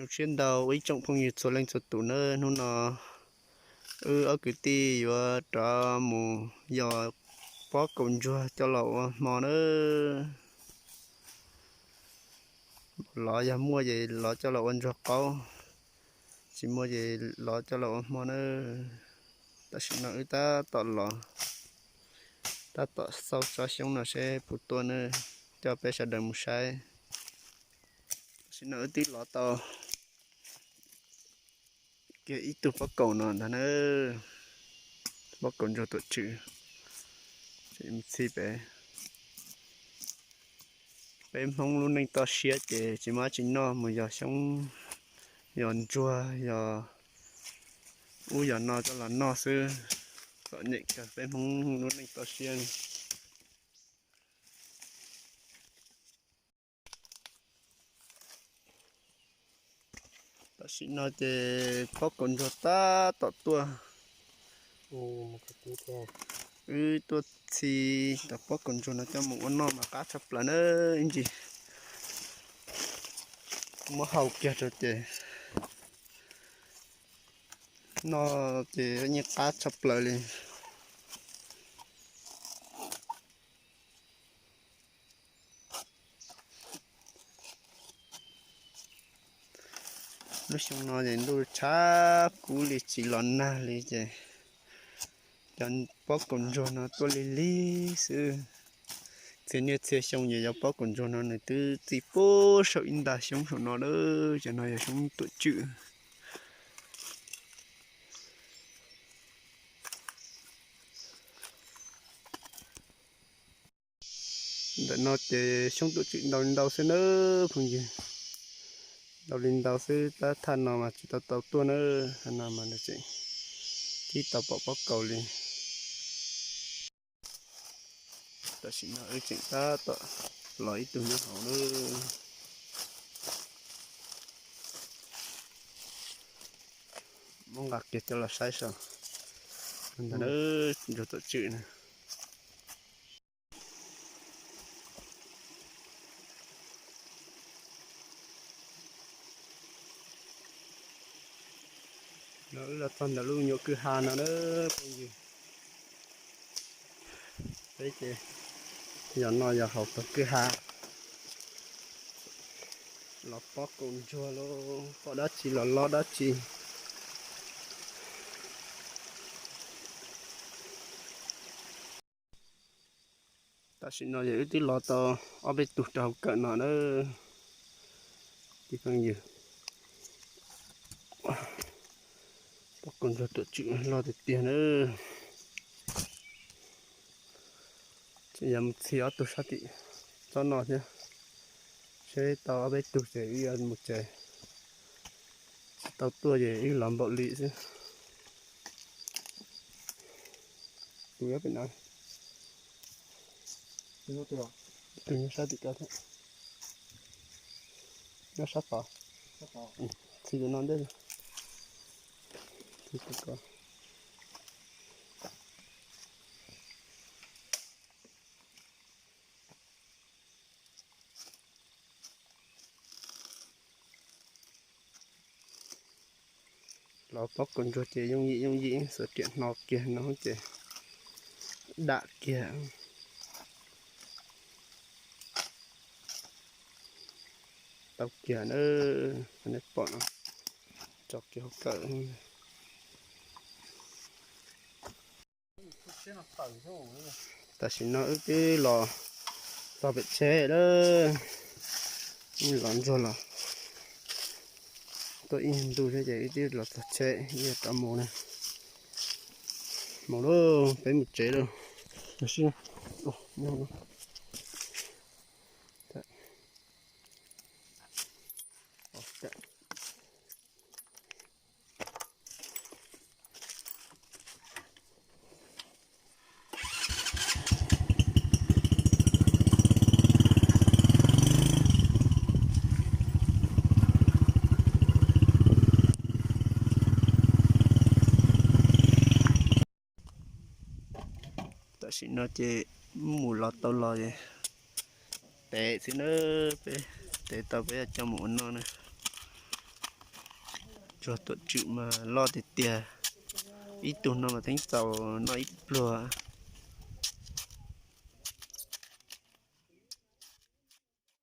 Zoo siab ntau ib tsoom phooj ywg txhua leej txhua tus nawb, hnub no wb ob kwv tij yuav rov mus yos pob kaus ntsuag coj los ua hmo nawb. Lov yog muaj ces lov coj los ua ntsuag qaub, tsis muaj ces lov coj los ua hmo nawb. Tam sim no wb tab tom los, tab tom xauj tsob xyoob no seb puas tuaj nawb, coj peb sawv daws mus saib. Tam sim no wb twb lov tau kiag ib tug pob kaus no ntag na, pob kaus ntsuag tuam tswm. Txhij peb, peb Hmoob lub neej toj siab ces tsis muaj dab tsi noj, mus yos xyoob, yos ntsuag, yos ub yos no coj los noj xwb, kom nyem kawg peb Hmoob lub neej toj siab. Tam sim no ces pob kaus ntsuag tab tom tuaj. Wb tuaj txhij tau pob kaus ntsuag no coj mus ua noj mas qab tshaj plaws na. Ib ntsis muab hau kiag rau ces noj ces yeej qab tshaj plaws li. Lub xyoo no ces ntuj tshav kub li tsis los nag li ces cov pob kaus ntsuag no tuaj lig lig xwb. Txhia niaj txhia xyoo ces cov pob kaus ntsuag no nws twb txij puag saum ib nta xyoob saum no lawm, cov no yog xyoob tuam tswm. Ntawm no ces xyoob tuam tswm ntau li ntau xwb nawb phooj ywg. Ntau li ntau xwb, tab thaj no mas tsis tau tau tuaj na, thaj no mas nws tseem tib tau pom pob kaus li. Tam sim no wb tseem tab tom los ib tug nyob hauv lawm. Muab nqa kiag coj los saib saib. Ntawm ntsuag tuam tswm na. No wb los txog ntawm lub nyuam kwj ha no na phooj ywg. Peb ces yog no yog hauv tog kwj ha, los pob kaus ntsuag los pom dab tsi los lov dab tsi. Tam sim no ces wb twb los tau ob peb tug rau hauv kawm no na. Ib phooj ywg, pob kaus ntsuag tuam tswm loj tiag tiag na. Ces yog mus txhij ob tug sab tim tsob no thiab, seb tau ob peb tug ces wb yuav mus tsev, tsis tau tuaj ces wb los npaum li xwb. Tus nyob pem no, tus nyob sab tim ko thiab, nyob sab tod, txhij tus no ntej. Los pob kaus ntsuag ces yooj yim yooj yim, xuas riam hno kiag no ces dam kiag. Tau kiag na, nej pom no, tso kiag hauv kawm. Tam sim no wb twb los txog pem tsheb lawm, los ntsuag los tuaj ib ntu thiab ces wb twb los txog tsheb, wb yuav rov mus na. Mus lauj, peb mus tsev lauj. Tam sim no ces mus los tau los es tev xwb na, peb tev tau peb coj mus ua noj na. Tsuag tuam tswm mas loj tiag tiag, ib tug no mas teeb txaus noj ib pluag.